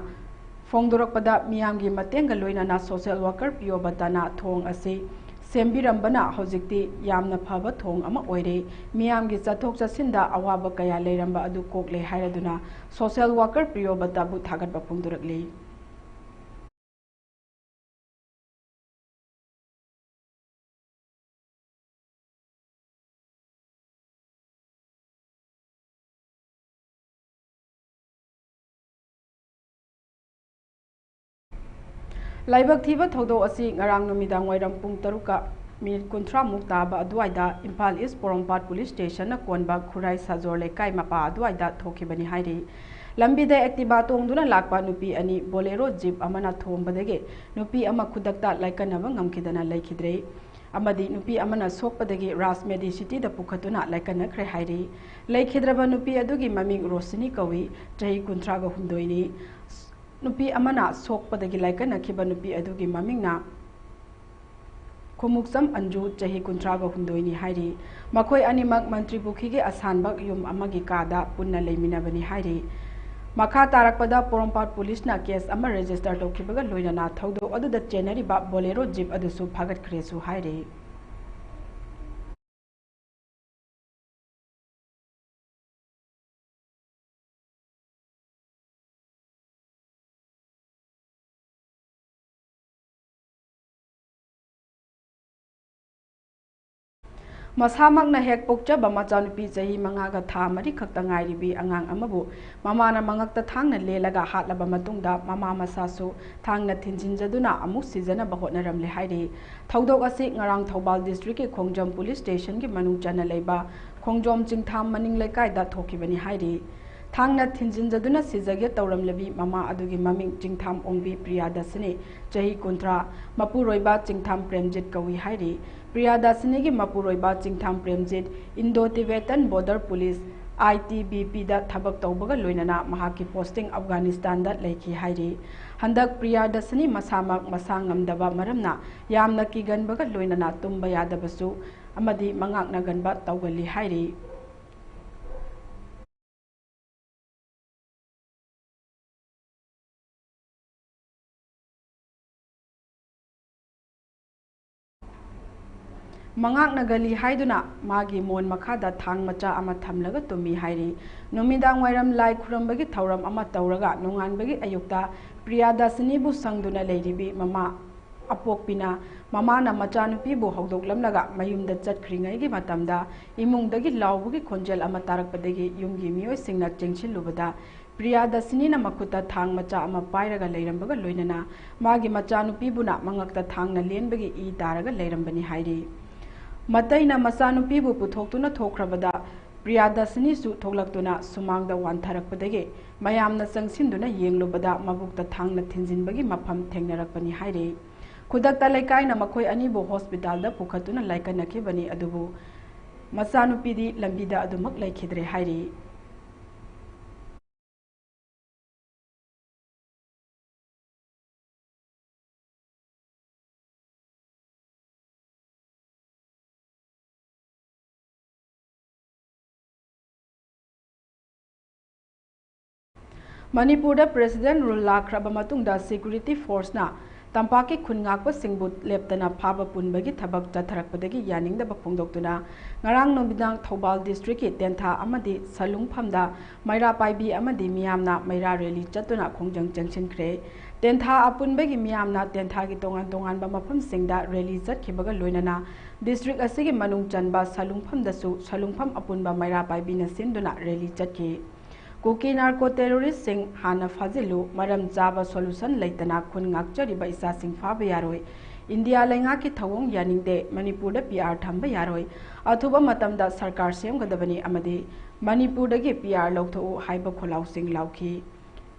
ꯐꯣꯡꯗꯣꯔꯛꯄꯗ ꯃꯤꯌꯥꯝꯒꯤ ꯃꯇꯦꯡꯒ ꯂꯣꯏꯅꯅ social worker ꯄ꯭ꯔꯤꯌꯣꯕꯇꯥꯅ ꯊꯣꯡ ꯑꯁꯤ ꯁꯦꯝꯕꯤꯔꯝꯕꯅ ꯍꯧꯖꯤꯛꯇꯤ ꯌꯥꯝꯅ ꯐꯕ ꯊꯣꯡ ꯑꯃ ꯑꯣꯏꯔꯦ꯫ ꯃꯤꯌꯥꯝꯒꯤ ꯆꯠꯊꯣꯛ ꯆꯠꯁꯤꯟꯗ ꯑꯋꯥꯕ ꯀꯌꯥ ꯂꯩꯔꯝꯕ ꯑꯗꯨ ꯀꯣꯛꯂꯦ ꯍꯥꯏꯔꯗꯨꯅ social worker ꯄ꯭ꯔꯤꯌꯣꯕꯇꯥꯕꯨ ꯊꯥꯒꯠꯄ ꯐꯣꯡꯗꯣꯔꯛꯂꯤ꯫ ꯂꯥꯏꯕꯛ ꯊꯤꯕ ꯊꯧꯗꯣꯛ ꯑꯁꯤ ꯉꯔꯥꯡ ꯅꯨꯃꯤꯗꯥꯡ ꯋꯥꯏꯔꯝ ꯄꯨꯡ ꯇꯔꯨꯛꯀ minute ꯀꯨꯟꯊ꯭ꯔꯥꯃꯨꯛ ꯇꯥꯕ ꯑꯗꯨꯋꯥꯏꯗ ꯏꯝꯐꯥꯜ East ꯄꯣꯔꯣꯝꯄꯥꯠ police stationꯅ ꯀꯣꯟꯕ ꯈꯨꯔꯥꯏ ꯁꯥꯖꯣꯔ ꯂꯩꯀꯥꯏ ꯃꯄꯥ ꯑꯗꯨꯋꯥꯏꯗ ꯊꯣꯛꯈꯤꯕꯅꯤ ꯍꯥꯏꯔꯤ꯫ ꯂꯝꯕꯤꯗ Activa ꯇꯣꯡꯗꯨꯅ ꯂꯥꯛꯄ ꯅꯨꯄꯤ ꯑꯅꯤ Bolero Jeep ꯑꯃꯅ ꯊꯣꯝꯕꯗꯒꯤ ꯅꯨꯄꯤ ꯑꯃ ꯈꯨꯗꯛꯇ ꯂꯥꯏꯀꯠꯅꯕ ꯉꯝꯈꯤꯗꯅ ꯂꯩꯈꯤꯗ꯭ꯔꯦ ꯑꯃꯗꯤ ꯅꯨꯄꯤ ꯑꯃꯅ ꯁꯣꯛꯄꯗꯒꯤ ꯔꯥꯖ Medicityꯗ ꯄꯨꯈꯠꯇꯨꯅ ꯂꯥꯏꯀꯠꯅꯈ꯭ꯔꯦ ꯍꯥꯏꯔꯤ꯫ ꯂꯩꯈꯤꯗ꯭ꯔꯕ ꯅꯨꯄꯤ ꯑꯗꯨꯒꯤ ꯃꯃꯤꯡ ꯔꯣꯁꯤꯅꯤ ꯀꯧꯏ, ꯆꯍꯤ ꯀꯨꯟꯊ꯭ꯔꯥꯒ ꯍꯨꯝꯗꯣꯏꯅꯤ꯫ ꯅꯨꯄꯤ ꯑꯃꯅ ꯁꯣꯛꯄꯗꯒꯤ ꯂꯥꯏꯀꯠꯅꯈꯤꯕ ꯅꯨꯄꯤ ꯑꯗꯨꯒꯤ ꯃꯃꯤꯡꯅ ꯈꯨꯃꯨꯛꯆꯝ ꯑꯟꯖꯨ, ꯆꯍꯤ ꯀꯨꯟꯊ꯭ꯔꯥꯒ ꯍꯨꯝꯗꯣꯏꯅꯤ ꯍꯥꯏꯔꯤ꯫ ꯃꯈꯣꯏ ꯑꯅꯤꯃꯛ ꯃꯟꯇ꯭ꯔꯤ ꯄꯨꯈ꯭ꯔꯤꯒꯤ ꯑꯁꯥꯟꯕ ꯌꯨꯝ ꯑꯃꯒꯤ ꯀꯥꯗ ꯄꯨꯟꯅ ꯂꯩꯃꯤꯟꯅꯕꯅꯤ ꯍꯥꯏꯔꯤ꯫ ꯃꯈꯥ ꯇꯥꯔꯛꯄꯗ ꯄꯣꯔꯣꯝꯄꯥꯠ policeꯅ case ꯑꯃ register ꯇꯧꯈꯤꯕꯒ ꯂꯣꯏꯅꯅ ꯊꯧꯗꯣꯛ ꯑꯗꯨꯗ ꯆꯦꯟꯅꯔꯤꯕ Bolero Jeep ꯑꯗꯨꯁꯨ ꯐꯥꯒꯠꯈ꯭ꯔꯦꯁꯨ ꯍꯥꯏꯔꯤ꯫ ꯃꯁꯥꯃꯛꯅ ꯍꯦꯛ ꯄꯣꯛꯆꯕ ꯃꯆꯥꯅꯨꯄꯤ ꯆꯍꯤ ꯃꯉꯥꯒ ꯊꯥ ꯃꯔꯤ ꯈꯛꯇ ꯉꯥꯏꯔꯤꯕꯤ ꯑꯉꯥꯡ ꯑꯃꯕꯨ ꯃꯃꯥꯅ ꯃꯉꯛꯇ ꯊꯥꯡꯅ ꯂꯦꯜꯂꯒ ꯍꯥꯠꯂꯕ ꯃꯇꯨꯡꯗ, ꯃꯃꯥ ꯃꯁꯥꯁꯨ ꯊꯥꯡꯅ ꯊꯤꯟꯖꯤꯟꯖꯗꯨꯅ ꯑꯃꯨꯛ ꯁꯤꯖꯅꯕ ꯍꯣꯠꯅꯔꯝꯂꯦ ꯍꯥꯏꯔꯤ꯫ ꯊꯧꯗꯣꯛ ꯑꯁꯤ ꯉꯔꯥꯡ ꯊꯧꯕꯥꯜ district ꯀꯤ ꯈꯣꯡꯖꯣꯝ police station ꯒꯤ ꯃꯅꯨꯡ ꯆꯟꯅ ꯂꯩꯕ ꯈꯣꯡꯖꯣꯝ ꯆꯤꯡꯊꯥꯝ ꯃꯅꯤꯡ ꯂꯩꯀꯥꯏꯗ ꯊꯣꯛꯈꯤꯕꯅꯤ ꯍꯥꯏꯔꯤ꯫ ꯊꯥꯡꯅ ꯊꯤꯟꯖꯤꯟꯖꯗꯨꯅ ꯁꯤꯖꯒꯦ ꯇꯧꯔꯝꯂꯕꯤ ꯃꯃꯥ ꯑꯗꯨꯒꯤ ꯃꯃꯤꯡ ꯆꯤꯡꯊꯥꯝ ꯑꯣꯡꯕꯤ ꯄ꯭ꯔꯤꯌꯥꯗꯁꯤꯅꯤ, ꯆꯍꯤ ꯀꯨꯟꯊ꯭ꯔꯥ, ꯃꯄꯨꯔꯣꯏꯕ ꯆꯤꯡꯊꯥꯝ ꯄ꯭ꯔꯦꯝꯖꯤꯠ ꯀꯧꯏ ꯍꯥꯏꯔꯤ꯫ ꯄ꯭ꯔꯤꯌꯥꯗꯁꯤꯅꯤꯒꯤ ꯃꯄꯨꯔꯣꯏꯕ ꯆꯤꯡꯊꯥꯝ Premjit Indo Tibetan Border Police, I T B P ꯗ ꯊꯕꯛ ꯇꯧꯕꯒ ꯂꯣꯏꯅꯅ ꯃꯍꯥꯛꯀꯤ posting ꯑꯐꯒꯥꯅꯤꯁꯇꯥꯟꯗ ꯂꯩꯈꯤ ꯍꯥꯏꯔꯤ꯫ ꯍꯟꯗꯛ ꯄ꯭ꯔꯤꯌꯥꯗꯁꯤꯅꯤ ꯃꯁꯥꯃꯛ ꯃꯁꯥ ꯉꯝꯗꯕ ꯃꯔꯝꯅ ꯌꯥꯝꯅ ꯀꯤꯒꯟꯕꯒ ꯂꯣꯏꯅꯅ ꯇꯨꯝꯕ ꯌꯥꯗꯕꯁꯨ ꯑꯃꯗꯤ ꯃꯉꯥꯛꯅꯒꯟꯕ ꯇꯧꯒꯜꯂꯤ ꯍꯥꯏꯔꯤ꯫ ꯃꯉꯥꯛꯅꯒꯜꯂꯤ ꯍꯥꯏꯗꯨꯅ ꯃꯥꯒꯤ ꯃꯣꯟ ꯃꯈꯥꯗ ꯊꯥꯡ ꯃꯆꯥ ꯑꯃ ꯊꯝꯂꯒ ꯇꯨꯝꯃꯤ ꯍꯥꯏꯔꯤ꯫ ꯅꯨꯃꯤꯗꯥꯡ ꯋꯥꯏꯔꯝ ꯂꯥꯏ ꯈꯨꯔꯝꯕꯒꯤ ꯊꯧꯔꯝ ꯑꯃ ꯇꯧꯔꯒ ꯅꯣꯡꯉꯥꯟꯕꯒꯤ ꯑꯌꯨꯛꯇ ꯄ꯭ꯔꯤꯌꯥꯗꯥꯁꯤꯅꯤꯕꯨ ꯁꯪꯗꯨꯅ ꯂꯩꯔꯤꯕꯤ ꯃꯃꯥ ꯑꯄꯣꯛꯄꯤꯅ ꯃꯃꯥꯅ ꯃꯆꯥꯅꯨꯄꯤꯕꯨ ꯍꯧꯗꯣꯛꯂꯝꯂꯒ ꯃꯌꯨꯝꯗ ꯆꯠꯈ꯭ꯔꯤꯉꯩꯒꯤ ꯃꯇꯝꯗ ꯏꯃꯨꯡꯗꯒꯤ ꯂꯥꯎꯕꯒꯤ ꯈꯣꯟꯖꯦꯜ ꯑꯃ ꯇꯥꯔꯛꯄꯗꯒꯤ ꯌꯨꯝꯒꯤ ꯃꯤꯑꯣꯏꯁꯤꯡꯅ ꯆꯦꯟꯁꯤꯜꯂꯨꯕꯗ ꯄ꯭ꯔꯤꯌꯥꯗꯁꯤꯅꯤꯅ ꯃꯈꯨꯠꯇ ꯊꯥꯡ ꯃꯆꯥ ꯑꯃ ꯄꯥꯏꯔꯒ ꯂꯩꯔꯝꯕꯒ ꯂꯣꯏꯅꯅ ꯃꯥꯒꯤ ꯃꯆꯥꯅꯨꯄꯤꯕꯨꯅ ꯃꯉꯛꯇ ꯊꯥꯡꯅ ꯂꯦꯟꯕꯒꯤ ꯏ ꯇꯥꯔꯒ ꯂꯩꯔꯝꯕꯅꯤ ꯍꯥꯏꯔꯤ꯫ ꯃꯇꯩꯅ ꯃꯆꯥꯅꯨꯄꯤꯕꯨ ꯄꯨꯊꯣꯛꯇꯨꯅ ꯊꯣꯛꯈ꯭ꯔꯕꯗ ꯄ꯭ꯔꯤꯌꯥꯗꯁꯤꯅꯤꯁꯨ ꯊꯣꯛꯂꯛꯇꯨꯅ ꯁꯨꯃꯥꯡꯗ ꯋꯥꯟꯊꯔꯛꯄꯗꯒꯤ ꯃꯌꯥꯝꯅ ꯆꯪꯁꯤꯟꯗꯨꯅ ꯌꯦꯡꯂꯨꯕꯗ ꯃꯕꯨꯛꯇ ꯊꯥꯡꯅ ꯊꯤꯟꯖꯤꯟꯕꯒꯤ ꯃꯐꯝ ꯊꯦꯡꯅꯔꯛꯄꯅꯤ ꯍꯥꯏꯔꯤ꯫ ꯈꯨꯗꯛꯇ ꯂꯩꯀꯥꯏꯅ ꯃꯈꯣꯏ ꯑꯅꯤꯕꯨ ꯍꯣꯁꯄꯤꯇꯥꯜꯗ ꯄꯨꯈꯠꯇꯨꯅ ꯂꯥꯏꯀꯠꯅꯈꯤꯕꯅꯤ, ꯑꯗꯨꯕꯨ ꯃꯆꯥꯅꯨꯄꯤꯗꯤ ꯂꯝꯕꯤꯗ ꯑꯗꯨꯃꯛ ꯂꯩꯈꯤꯗ꯭ꯔꯦ ꯍꯥꯏꯔꯤ꯫ ꯃꯅꯤꯄꯨꯔꯗ President Rule ꯂꯥꯛꯈ꯭ꯔꯕ ꯃꯇꯨꯡꯗ security force ꯅ ꯇꯝꯄꯥꯛꯀꯤ ꯈꯨꯟ ꯉꯥꯛꯄꯁꯤꯡꯕꯨ ꯂꯦꯞꯇꯅ ꯐꯥꯕ ꯄꯨꯟꯕꯒꯤ ꯊꯕꯛ ꯆꯠꯊꯔꯛꯄꯗꯒꯤ ꯌꯥꯅꯤꯡꯗꯕ ꯐꯣꯡꯗꯣꯛꯇꯨꯅ ꯉꯔꯥꯡ ꯅꯨꯃꯤꯗꯥꯡ ꯊꯧꯕꯥꯜ district ꯀꯤ ꯇꯦꯟꯊꯥ ꯑꯃꯗꯤ ꯁꯂꯨꯡꯐꯝꯗ ꯃꯩꯔꯥ ꯄꯥꯏꯕꯤ ꯑꯃꯗꯤ ꯃꯤꯌꯥꯝꯅ ꯃꯩꯔꯥ rally ꯆꯠꯇꯨꯅ ꯈꯣꯡꯖꯪ ꯆꯪꯁꯤꯟꯈ꯭ꯔꯦ꯫ ꯇꯦꯟꯊꯥ ꯑꯄꯨꯟꯕꯒꯤ ꯃꯤꯌꯥꯝꯅ ꯇꯦꯟꯊꯥꯒꯤ ꯇꯣꯉꯥꯟ ꯇꯣꯉꯥꯟꯕ ꯃꯐꯝꯁꯤꯡꯗ ꯔꯦꯂꯤ ꯆꯠꯈꯤꯕꯒ ꯂꯣꯏꯅꯅ ꯗꯤꯁꯇ꯭ꯔꯤꯛ ꯑꯁꯤꯒꯤ ꯃꯅꯨꯡ ꯆꯟꯕ ꯁꯂꯨꯡꯐꯝꯗꯁꯨ ꯁꯂꯨꯡꯐꯝ ꯑꯄꯨꯟꯕ ꯃꯩꯔꯥ ꯄꯥꯏꯕꯤꯅ ꯁꯤꯟꯗꯨꯅ ꯔꯦꯂꯤ ꯆꯠꯈꯤ꯫ ꯀꯨꯀꯤ ꯅꯥꯔꯀꯣ ꯇꯦꯔꯣꯔꯤꯁꯁꯤꯡ ꯍꯥꯟꯅ ꯐꯥꯖꯤꯜꯂꯨ, ꯃꯔꯝ ꯆꯥꯕ ꯁꯣꯂꯨꯁꯟ ꯂꯩꯇꯅ ꯈꯨꯟ ꯉꯥꯛꯆꯔꯤꯕ ꯏꯆꯥꯁꯤꯡ ꯐꯥꯕ ꯌꯥꯔꯣꯏ꯫ ꯏꯟꯗꯤꯌꯥ ꯂꯩꯉꯥꯛꯀꯤ ꯊꯧꯑꯣꯡ ꯌꯥꯅꯤꯡꯗꯦ, ꯃꯅꯤꯄꯨꯔꯗ ꯄꯤ ꯑꯥꯔ ꯊꯝꯕ ꯌꯥꯔꯣꯏ, ꯑꯊꯨꯕ ꯃꯇꯝꯗ ꯁꯔꯀꯥꯔ ꯁꯦꯝꯒꯗꯕꯅꯤ ꯑꯃꯗꯤ ꯃꯅꯤꯄꯨꯔꯗꯒꯤ ꯄꯤ ꯑꯥꯔ ꯂꯧꯊꯣꯛꯎ ꯍꯥꯏꯕ ꯈꯣꯜꯂꯥꯎꯁꯤꯡ ꯂꯥꯎꯈꯤ꯫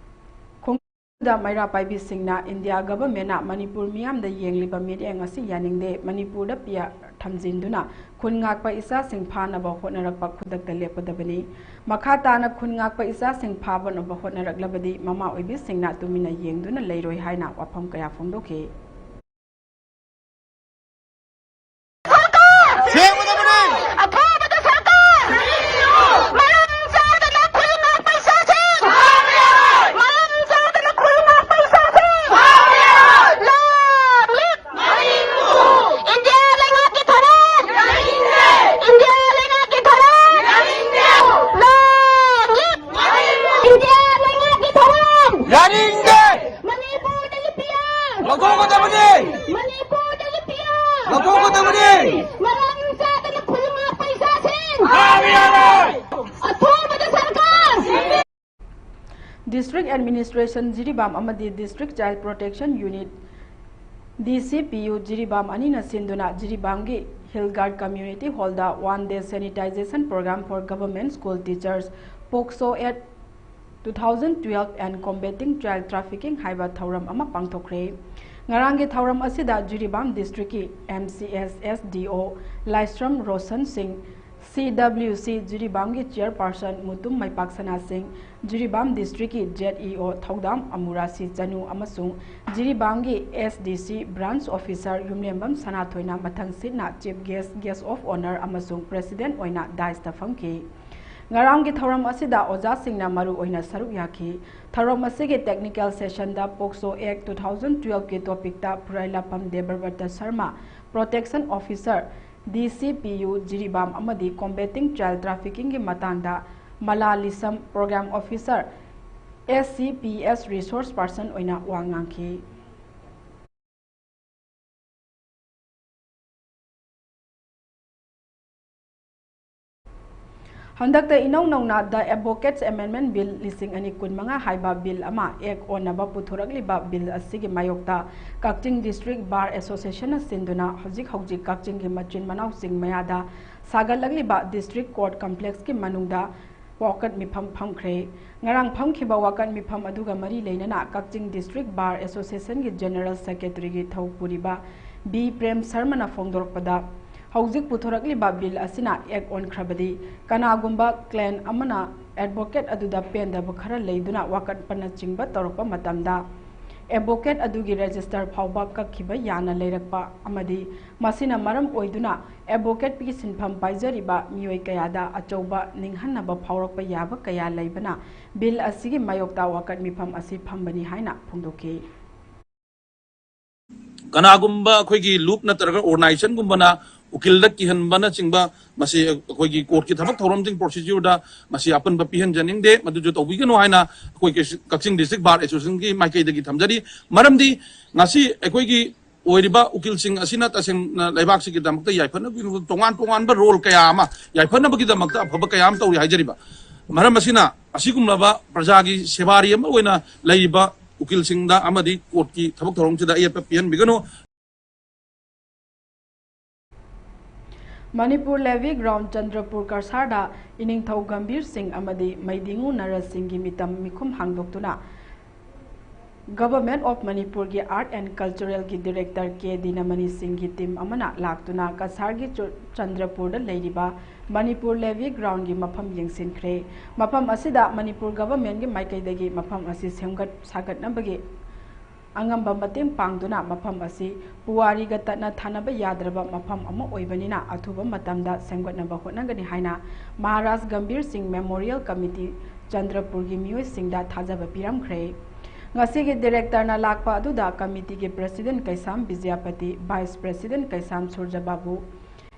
ꯈꯣꯡꯖꯣꯝꯗ ꯃꯩꯔꯥ ꯄꯥꯏꯕꯤꯁꯤꯡꯅ ꯏꯟꯗꯤꯌꯥ ꯒꯚꯔꯟꯃꯦꯟꯅ ꯃꯅꯤꯄꯨꯔ ꯃꯤꯌꯥꯝꯗ ꯌꯦꯡꯂꯤꯕ ꯃꯤꯠꯌꯦꯡ ꯑꯁꯤ ꯌꯥꯅꯤꯡꯗꯦ, ꯃꯅꯤꯄꯨꯔꯗ ꯄꯤ ꯑꯥꯔ ꯊꯝꯖꯤꯟꯗꯨꯅ ꯈꯨꯟ ꯉꯥꯛꯄ ꯏꯆꯥꯁꯤꯡ ꯐꯥꯅꯕ ꯍꯣꯠꯅꯔꯛꯄ ꯈꯨꯗꯛꯇ ꯂꯦꯞꯀꯗꯕꯅꯤ꯫ ꯃꯈꯥ ꯇꯥꯅ ꯈꯨꯟ ꯉꯥꯛꯄ ꯏꯆꯥꯁꯤꯡ ꯐꯥꯕꯅꯕ ꯍꯣꯠꯅꯔꯛꯂꯕꯗꯤ ꯃꯃꯥ ꯑꯣꯏꯕꯤꯁꯤꯡꯅ ꯇꯨꯃꯤꯟꯅ ꯌꯦꯡꯗꯨꯅ ꯂꯩꯔꯣꯏ ꯍꯥꯏꯅ ꯋꯥꯐꯝ ꯀꯌꯥ ꯐꯣꯡꯗꯣꯛꯈꯤ꯫ ꯁꯦꯝꯒꯗꯕꯅꯤ! ꯑꯊꯨꯕꯗ ꯁꯔꯀꯥꯔ! ꯃꯔꯝ ꯆꯥꯗꯅ ꯈꯨꯜ ꯉꯥꯛꯄ ꯏꯆꯥꯁꯤꯡ! ꯃꯔꯝ ꯆꯥꯗꯅ ꯈꯨꯜ ꯉꯥꯛꯄ ꯏꯆꯥꯁꯤꯡ! ꯂꯥꯡꯂꯤꯛ! ꯏꯟꯗꯤꯌꯥ ꯂꯩꯉꯥꯛꯀꯤ ꯊꯧꯔꯥꯡ! ꯏꯟꯗꯤꯌꯥ ꯂꯩꯉꯥꯛꯀꯤ ꯊꯧꯔꯥꯡ! ꯂꯥꯡꯂꯤꯛ! ꯏꯟꯗꯤꯌꯥ ꯂꯩꯉꯥꯛꯀꯤ ꯊꯧꯔꯥꯡ! ꯌꯥꯅꯤꯡꯗꯦ! ꯃꯅꯤꯄꯨꯔꯗꯒꯤ ꯄꯤ ꯑꯥꯔ! ꯂꯧꯊꯣꯛꯀꯗꯕꯅꯤ! ꯃꯅꯤꯄꯨꯔꯗꯒꯤ ꯄꯤ ꯑꯥꯔ! ꯂꯧꯊꯣꯛꯀꯗꯕꯅꯤ! ꯃꯔꯝ ꯆꯥꯗꯅ ꯈꯨꯜ ꯉꯥꯛꯄ ꯏꯆꯥꯁꯤꯡ! ꯐꯥꯕ ꯌꯥꯔꯣꯏ! ꯑꯊꯨꯕꯗ ꯁꯔꯀꯥꯔ! District Administration ꯖꯤꯔꯤꯕꯥꯝ ꯑꯃꯗꯤ District Child Protection Unit, D C P U, Jiribam ꯑꯅꯤꯅ ꯁꯤꯟꯗꯨꯅ ꯖꯤꯔꯤꯕꯥꯝꯒꯤ Hill Guard Community Hall the One Day Sanitization Program for Government School Teachers, POCSO Act two thousand twelve and Combating Child Trafficking ꯍꯥꯏꯕ ꯊꯧꯔꯝ ꯑꯃ ꯄꯥꯡꯊꯣꯛꯈ꯭ꯔꯦ꯫ ꯉꯔꯥꯡꯒꯤ ꯊꯧꯔꯝ ꯑꯁꯤꯗ ꯖꯤꯔꯤꯕꯥꯝ District ꯀꯤ M C S S D O ꯂꯥꯏꯁ꯭ꯔꯝ ꯔꯣꯁꯟ ꯁꯤꯡ, C W C ꯖꯤꯔꯤꯕꯥꯝꯒꯤ Chairperson Mutum ꯃꯩꯄꯥꯛ ꯁꯅꯥ ꯁꯤꯡ, ꯖꯤꯔꯤꯕꯥꯝ District ꯀꯤ Z E O ꯊꯧꯗꯥꯝ ꯑꯃꯨꯔꯥꯁꯤ ꯆꯅꯨ ꯑꯃꯁꯨꯡ ꯖꯤꯔꯤꯕꯥꯝꯒꯤ S D C Branch Officer ꯌꯨꯝꯂꯦꯝꯕꯝ ꯁꯅꯥꯊꯣꯏꯅ ꯃꯊꯪꯁꯤꯠꯅ Chief Guest, Guest of Honour ꯑꯃꯁꯨꯡ President ꯑꯣꯏꯅ dais ꯇ ꯐꯝꯈꯤ꯫ ꯉꯔꯥꯡꯒꯤ ꯊꯧꯔꯝ ꯑꯁꯤꯗ ꯑꯣꯖꯥꯁꯤꯡꯅ ꯃꯔꯨ ꯑꯣꯏꯅ ꯁꯔꯨꯛ ꯌꯥꯈꯤ꯫ ꯊꯧꯔꯝ ꯑꯁꯤꯒꯤ technical session ꯗ POCSO Act two thousand twelve ꯀꯤ topic ꯇ ꯄꯨꯔꯥꯏꯂꯥꯄꯝ ꯗꯦꯕꯕ꯭ꯔꯇ Sharma, Protection Officer, D C P U Jiribam ꯑꯃꯗꯤ Combating Child Trafficking ꯒꯤ ꯃꯇꯥꯡꯗ ꯃꯂꯥ ꯂꯤꯁꯝ, Program Officer, S C P S resource person ꯑꯣꯏꯅ ꯋꯥ ꯉꯥꯡꯈꯤ꯫ ꯍꯟꯗꯛꯇ ꯏꯅꯧ ꯅꯧꯅ The Advocates Amendment Bill ꯂꯤꯁꯤꯡ ꯑꯅꯤ ꯀꯨꯟꯃꯉꯥ ꯍꯥꯏꯕ ꯕꯤꯜ ꯑꯃ ꯑꯦꯛ ꯑꯣꯟꯅꯕ ꯄꯨꯊꯣꯔꯛꯂꯤꯕ ꯕꯤꯜ ꯑꯁꯤꯒꯤ ꯃꯥꯌꯣꯛꯇ ꯀꯛꯆꯤꯡ District Bar Associationꯅ ꯁꯤꯟꯗꯨꯅ ꯍꯧꯖꯤꯛ ꯍꯧꯖꯤꯛ ꯀꯛꯆꯤꯡꯒꯤ ꯃꯆꯤꯟ ꯃꯅꯥꯎꯁꯤꯡ ꯃꯌꯥꯗ ꯁꯥꯒꯠꯂꯛꯂꯤꯕ District Court Complexꯀꯤ ꯃꯅꯨꯡꯗ ꯋꯥꯀꯠ ꯃꯤꯐꯝ ꯐꯝꯈ꯭ꯔꯦ꯫ ꯉꯔꯥꯡ ꯐꯝꯈꯤꯕ ꯋꯥꯀꯠ ꯃꯤꯐꯝ ꯑꯗꯨꯒ ꯃꯔꯤ ꯂꯩꯅꯅ ꯀꯛꯆꯤꯡ District Bar Associationꯒꯤ General Secretaryꯒꯤ ꯊꯧ ꯄꯨꯔꯤꯕ ꯕꯤ ꯄ꯭ꯔꯦꯝ ꯁꯔꯃꯅ ꯐꯣꯡꯗꯣꯔꯛꯄꯗ, ꯍꯧꯖꯤꯛ ꯄꯨꯊꯣꯔꯛꯂꯤꯕ ꯕꯤꯜ ꯑꯁꯤꯅ ꯑꯦꯛ ꯑꯣꯟꯈ꯭ꯔꯕꯗꯤ, ꯀꯅꯥꯒꯨꯝꯕ client ꯑꯃꯅ advocate ꯑꯗꯨꯗ ꯄꯦꯟꯗꯕ ꯈꯔ ꯂꯩꯗꯨꯅ ꯋꯥꯀꯠꯄꯅꯆꯤꯡꯕ ꯇꯧꯔꯛꯄ ꯃꯇꯝꯗ, advocate ꯑꯗꯨꯒꯤ register ꯐꯥꯎꯕ ꯀꯛꯈꯤꯕ ꯌꯥꯅ ꯂꯩꯔꯛꯄ ꯑꯃꯗꯤ ꯃꯁꯤꯅ ꯃꯔꯝ ꯑꯣꯏꯗꯨꯅ advocateꯀꯤ ꯁꯤꯟꯐꯝ ꯄꯥꯏꯖꯔꯤꯕ ꯃꯤꯑꯣꯏ ꯀꯌꯥꯗ ꯑꯆꯧꯕ ꯅꯤꯡꯍꯟꯅꯕ ꯐꯥꯎꯔꯛꯄ ꯌꯥꯕ ꯀꯌꯥ ꯂꯩꯕꯅ, ꯕꯤꯜ ꯑꯁꯤꯒꯤ ꯃꯥꯌꯣꯛꯇ ꯋꯥꯀꯠ ꯃꯤꯐꯝ ꯑꯁꯤ ꯐꯝꯕꯅꯤ ꯍꯥꯏꯅ ꯐꯣꯡꯗꯣꯛꯈꯤ꯫ ꯀꯅꯥꯒꯨꯝꯕ ꯑꯩꯈꯣꯏꯒꯤ ꯂꯨꯞ ꯅꯠꯇ꯭ꯔꯒ organizationꯒꯨꯝꯕꯅ ꯎꯀꯤꯜꯗ ꯀꯤꯍꯟꯕꯅꯆꯤꯡꯕ, ꯃꯁꯤ ꯑꯩꯈꯣꯏꯒꯤ courtꯀꯤ ꯊꯕꯛ ꯊꯧꯔꯝꯁꯤꯡ procedureꯗ ꯃꯁꯤ ꯑꯄꯟꯕ ꯄꯤꯍꯟꯖꯅꯤꯡꯗꯦ꯫ ꯃꯗꯨꯁꯨ ꯇꯧꯕꯤꯒꯅꯨ ꯍꯥꯏꯅ ꯑꯩꯈꯣꯏ ꯀꯛꯆꯤꯡ District Bar Associationꯒꯤ ꯃꯥꯏꯀꯩꯗꯒꯤ ꯊꯝꯖꯔꯤ꯫ ꯃꯔꯝꯗꯤ ꯉꯁꯤ ꯑꯩꯈꯣꯏꯒꯤ ꯑꯣꯏꯔꯤꯕ ꯎꯀꯤꯜꯁꯤꯡ ꯑꯁꯤꯅ ꯇꯁꯦꯡꯅ ꯂꯩꯕꯥꯛꯁꯤꯒꯤꯗꯃꯛꯇ ꯌꯥꯏꯐꯅꯕꯒꯤ ꯇꯣꯉꯥꯟ ꯇꯣꯉꯥꯟꯕ role ꯀꯌꯥ ꯑꯃ, ꯌꯥꯏꯐꯅꯕꯒꯤꯗꯃꯛꯇ ꯑꯐꯕ ꯀꯌꯥ ꯑꯃ ꯇꯧꯔꯤ ꯍꯥꯏꯖꯔꯤꯕ꯫ ꯃꯔꯝ ꯑꯁꯤꯅ ꯑꯁꯤꯒꯨꯝꯂꯕ ꯄ꯭ꯔꯖꯥꯒꯤ ꯁꯦꯕꯥꯔꯤ ꯑꯃ ꯑꯣꯏꯅ ꯂꯩꯔꯤꯕ ꯎꯀꯤꯜꯁꯤꯡꯗ ꯑꯃꯗꯤ courtꯀꯤ ꯊꯕꯛ ꯊꯧꯔꯝꯁꯤꯗ ꯑꯌꯦꯠꯄ ꯄꯤꯍꯟꯕꯤꯒꯅꯨ꯫ ꯃꯅꯤꯄꯨꯔ Levy Ground ꯆꯟꯗ꯭ꯔꯄꯨꯔ ꯀꯁꯥꯔꯗ ꯏꯅꯤꯡꯊꯧ ꯒꯝꯚꯤꯔ ꯁꯤꯡ ꯑꯃꯗꯤ ꯃꯩꯗꯤꯡꯉꯨ ꯅꯔ ꯁꯤꯡꯒꯤ ꯃꯤꯇꯝ ꯃꯤꯈꯨꯝ ꯍꯥꯡꯗꯣꯛꯇꯨꯅ Government of ꯃꯅꯤꯄꯨꯔꯒꯤ Art and Culturalꯒꯤ Director ꯀꯦ ꯗꯤꯅꯃꯅꯤ ꯁꯤꯡꯒꯤ team ꯑꯃꯅ ꯂꯥꯛꯇꯨꯅ ꯀꯁꯥꯔꯒꯤ ꯆꯨ-, ꯆꯟꯗ꯭ꯔꯄꯨꯔꯗ ꯂꯩꯔꯤꯕ ꯃꯅꯤꯄꯨꯔ Levy Groundꯒꯤ ꯃꯐꯝ ꯌꯦꯡꯁꯤꯟꯈ꯭ꯔꯦ꯫ ꯃꯐꯝ ꯑꯁꯤꯗ ꯃꯅꯤꯄꯨꯔ Governmentꯒꯤ ꯃꯥꯏꯀꯩꯗꯒꯤ ꯃꯐꯝ ꯑꯁꯤ ꯁꯦꯝꯒꯠ ꯁꯥꯒꯠꯅꯕꯒꯤ ꯑꯉꯝꯕ ꯃꯇꯦꯡ ꯄꯥꯡꯗꯨꯅ ꯃꯐꯝ ꯑꯁꯤ ꯄꯨꯋꯥꯔꯤꯒ ꯇꯠꯅ ꯊꯥꯅꯕ ꯌꯥꯗ꯭ꯔꯕ ꯃꯐꯝ ꯑꯃ ꯑꯣꯏꯕꯅꯤꯅ ꯑꯊꯨꯕ ꯃꯇꯝꯗ ꯁꯦꯝꯒꯠꯅꯕ ꯍꯣꯠꯅꯒꯅꯤ ꯍꯥꯏꯅ ꯃꯍꯥꯔꯥꯖ ꯒꯝꯚꯤꯔ ꯁꯤꯡ Memorial Committee ꯆꯟꯗ꯭ꯔꯄꯨꯔꯒꯤ ꯃꯤꯑꯣꯏꯁꯤꯡꯗ ꯊꯥꯖꯕ ꯄꯤꯔꯝꯈ꯭ꯔꯦ꯫ ꯉꯁꯤꯒꯤ Directorꯅ ꯂꯥꯛꯄ ꯑꯗꯨꯗ committeeꯒꯤ President ꯀꯩꯁꯥꯝ ꯕꯤꯖꯌꯄꯇꯤ, Vice President ꯀꯩꯁꯥꯝ ꯁꯨꯔꯖꯕꯥꯕꯨ,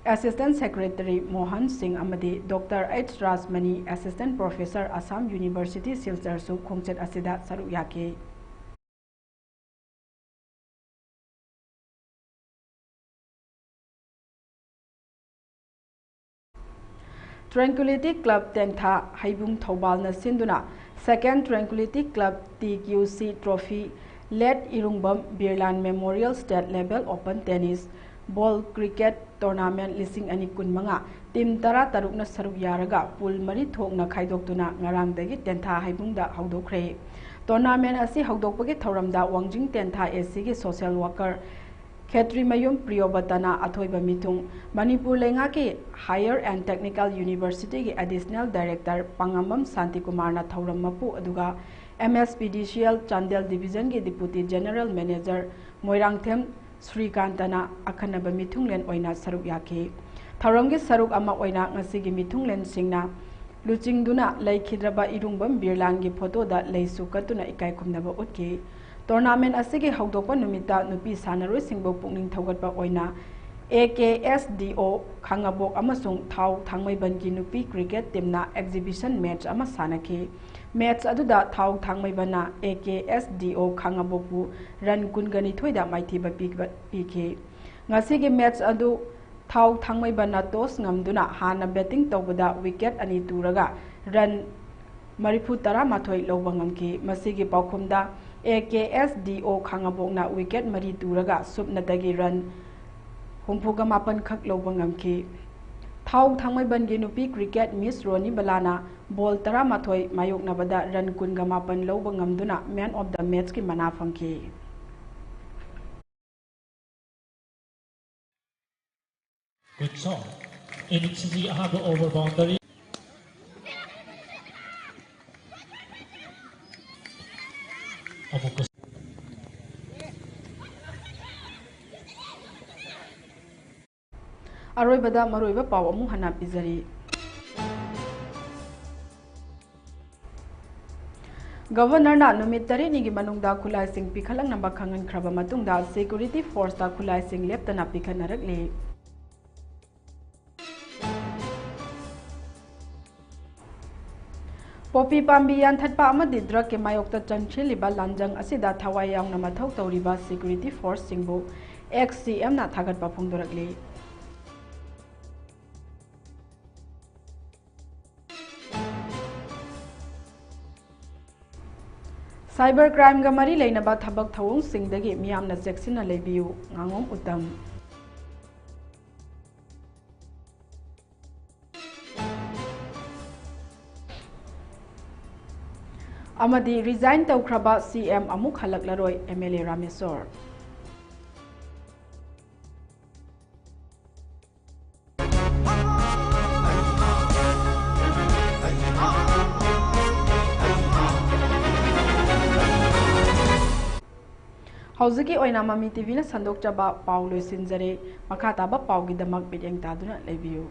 Assistant Secretary ꯃꯣꯍꯟ ꯁꯤꯡ ꯑꯃꯗꯤ doctor H Rajmani, Assistant Professor, Assam University, ꯁꯤꯜꯆꯔꯁꯨ ꯈꯣꯡꯆꯠ ꯑꯁꯤꯗ ꯁꯔꯨꯛ ꯌꯥꯈꯤ꯫ Tranquility Club ꯇꯦꯟꯊꯥ ꯍꯩꯕꯨꯡ ꯊꯧꯕꯥꯜꯅ ꯁꯤꯟꯗꯨꯅ Second Tranquility Club T Q C Trophy, Late ꯏꯔꯨꯡꯕꯝ ꯕꯤꯔꯂꯥꯟ Memorial State Level Open Tennis Ball Cricket Tournament ꯂꯤꯁꯤꯡ ꯑꯅꯤ ꯀꯨꯟꯃꯉꯥ team ꯇꯔꯥꯇꯔꯨꯛꯅ ꯁꯔꯨꯛ ꯌꯥꯔꯒ pool ꯃꯔꯤ ꯊꯣꯛꯅ ꯈꯥꯏꯗꯣꯛꯇꯨꯅ ꯉꯔꯥꯡꯗꯒꯤ ꯇꯦꯟꯊꯥ ꯍꯩꯕꯨꯡꯗ ꯍꯧꯗꯣꯛꯈ꯭ꯔꯦ꯫ Tournament ꯑꯁꯤ ꯍꯧꯗꯣꯛꯄꯒꯤ ꯊꯧꯔꯝꯗ ꯋꯥꯡꯖꯤꯡ ꯇꯦꯟꯊꯥ A C ꯒꯤ social worker ꯈꯦꯇ꯭ꯔꯤꯃꯌꯨꯝ ꯄ꯭ꯔꯤꯌꯣꯕꯇꯅ ꯑꯊꯣꯏꯕ ꯃꯤꯊꯨꯡ, ꯃꯅꯤꯄꯨꯔ ꯂꯩꯉꯥꯛꯀꯤ Higher and Technical University ꯒꯤ Additional Director ꯄꯥꯉꯝꯕꯝ ꯁꯥꯟꯇꯤꯀꯨꯃꯥꯔꯅ ꯊꯧꯔꯝ ꯃꯄꯨ, ꯑꯗꯨꯒ M S P D C L Chandel Division ꯒꯤ Deputy General Manager ꯃꯣꯏꯔꯥꯡꯊꯦꯝ ꯁ꯭ꯔꯤꯀꯥꯟꯇꯅ ꯑꯈꯟꯅꯕ ꯃꯤꯊꯨꯡꯂꯦꯟ ꯑꯣꯏꯅ ꯁꯔꯨꯛ ꯌꯥꯈꯤ꯫ ꯊꯧꯔꯝꯒꯤ ꯁꯔꯨꯛ ꯑꯃ ꯑꯣꯏꯅ ꯉꯁꯤꯒꯤ ꯃꯤꯊꯨꯡꯂꯦꯟꯁꯤꯡꯅ ꯂꯨꯆꯤꯡꯗꯨꯅ ꯂꯩꯈꯤꯗ꯭ꯔꯕ ꯏꯔꯨꯡꯕꯝ ꯕꯤꯔꯂꯥꯟꯒꯤ photo ꯗ ꯂꯩꯁꯨ ꯀꯠꯇꯨꯅ ꯏꯀꯥꯏ ꯈꯨꯝꯅꯕ ꯎꯠꯈꯤ꯫ Tournament ꯑꯁꯤꯒꯤ ꯍꯧꯗꯣꯛꯄ ꯅꯨꯃꯤꯠꯇ ꯅꯨꯄꯤ ꯁꯥꯟꯅꯔꯣꯏꯁꯤꯡꯕꯨ ꯄꯨꯛꯅꯤꯡ ꯊꯧꯒꯠꯄ ꯑꯣꯏꯅ A K S D O ꯈꯥꯉꯕꯣꯛ ꯑꯃꯁꯨꯡ ꯊꯥꯎ ꯊꯥꯡꯃꯩꯕꯟꯒꯤ ꯅꯨꯄꯤ cricket team ꯅ exhibition match ꯑꯃ ꯁꯥꯟꯅꯈꯤ꯫ Match ꯑꯗꯨꯗ ꯊꯥꯎ ꯊꯥꯡꯃꯩꯕꯟꯅ A K S D O ꯈꯥꯉꯕꯣꯛꯄꯨ run ꯀꯨꯟꯒ ꯅꯤꯊꯣꯏꯗ ꯃꯥꯏꯊꯤꯕ ꯄꯤꯕ-, ꯄꯤꯈꯤ꯫ ꯉꯁꯤꯒꯤ match ꯑꯗꯨ ꯊꯥꯎ ꯊꯥꯡꯃꯩꯕꯟꯅ toss ꯉꯝꯗꯨꯅ ꯍꯥꯟꯅ batting ꯇꯧꯕꯗ wicket ꯑꯅꯤ ꯇꯨꯔꯒ run ꯃꯔꯤꯐꯨ ꯇꯔꯥꯃꯥꯊꯣꯏ ꯂꯧꯕ ꯉꯝꯈꯤ꯫ ꯃꯁꯤꯒꯤ ꯄꯥꯎꯈꯨꯝꯗ A K S D O ꯈꯥꯉꯕꯣꯛꯅ wicket ꯃꯔꯤ ꯇꯨꯔꯒ ꯁꯨꯞꯅꯇꯒꯤ run ꯍꯨꯝꯐꯨꯒ ꯃꯥꯄꯟ ꯈꯛ ꯂꯧꯕ ꯉꯝꯈꯤ꯫ ꯊꯥꯎ ꯊꯥꯡꯃꯩꯕꯟꯒꯤ ꯅꯨꯄꯤ cricket Miss ꯔꯣꯅꯤ ꯕꯂꯥꯅ ball ꯇꯔꯥꯃꯥꯊꯣꯏ ꯃꯥꯌꯣꯛꯅꯕꯗ run ꯀꯨꯟꯒ ꯃꯥꯄꯟ ꯂꯧꯕ ꯉꯝꯗꯨꯅ man of the match ꯀꯤ ꯃꯅꯥ ꯐꯪꯈꯤ꯫ Good shot. Innings ꯑꯁꯤꯒꯤ ꯑꯍꯥꯟꯕ over boundary꯫ ꯑꯃꯨꯛꯀ ꯑꯔꯣꯏꯕꯗ ꯃꯔꯨꯑꯣꯏꯕ ꯄꯥꯎ ꯑꯃꯨꯛ ꯍꯟꯅ ꯄꯤꯖꯔꯤ꯫ Governor ꯅ ꯅꯨꯃꯤꯠ ꯇꯔꯦꯠꯅꯤꯒꯤ ꯃꯅꯨꯡꯗ ꯈꯨꯠꯂꯥꯏꯁꯤꯡ ꯄꯤꯈꯠꯂꯛꯅꯕ ꯈꯪꯍꯟꯈ꯭ꯔꯕ ꯃꯇꯨꯡꯗ security force ꯇ ꯈꯨꯠꯂꯥꯏꯁꯤꯡ ꯂꯦꯞꯇꯅ ꯄꯤꯈꯠꯅꯔꯛꯂꯤ꯫ ꯄꯣꯄꯤ ꯄꯥꯝꯕꯤ ꯌꯥꯟꯊꯠꯄ ꯑꯃꯗꯤ ꯗ꯭ꯔꯒꯀꯤ ꯃꯥꯌꯣꯛꯇ ꯆꯪꯁꯤꯜꯂꯤꯕ ꯂꯥꯟꯖꯪ ꯑꯁꯤꯗ ꯊꯋꯥꯏ ꯌꯥꯎꯅ ꯃꯊꯧ ꯇꯧꯔꯤꯕ ꯁꯦꯀ꯭ꯌꯨꯔꯤꯇꯤ ꯐꯣꯔꯁꯁꯤꯡꯕꯨ ꯑꯦꯛꯁ ꯁꯤ ꯑꯦꯝꯅ ꯊꯥꯒꯠꯄ ꯐꯣꯡꯗꯣꯔꯛꯂꯤ꯫ ꯁꯥꯏꯕꯔ ꯀ꯭ꯔꯥꯏꯝꯒ ꯃꯔꯤ ꯂꯩꯅꯕ ꯊꯕꯛ ꯊꯧꯑꯣꯡꯁꯤꯡꯗꯒꯤ ꯃꯤꯌꯥꯝꯅ ꯆꯦꯛꯁꯤꯟꯅ ꯂꯩꯕꯤꯌꯨ, ꯉꯥꯉꯣꯝ ꯎꯇꯝ꯫ ꯑꯃꯗꯤ ꯔꯤꯖꯥꯏꯟ ꯇꯧꯈ꯭ꯔꯕ ꯁꯤ ꯑꯦꯝ ꯑꯃꯨꯛ ꯍꯜꯂꯛꯂꯔꯣꯏ, ꯑꯦꯝ ꯑꯦꯜ ꯑꯦ ꯔꯥꯃꯦꯁꯣꯔ꯫ ꯍꯧꯖꯤꯛꯀꯤ ꯑꯣꯏꯅ ꯃꯃꯤ ꯇꯤ ꯚꯤꯅ ꯁꯟꯗꯣꯛꯆꯕ ꯄꯥꯎ ꯂꯣꯏꯁꯤꯟꯖꯔꯦ꯫ ꯃꯈꯥ ꯇꯥꯕ ꯄꯥꯎꯒꯤꯗꯃꯛ ꯃꯤꯠꯌꯦꯡ ꯇꯥꯗꯨꯅ ꯂꯩꯕꯤꯌꯨ꯫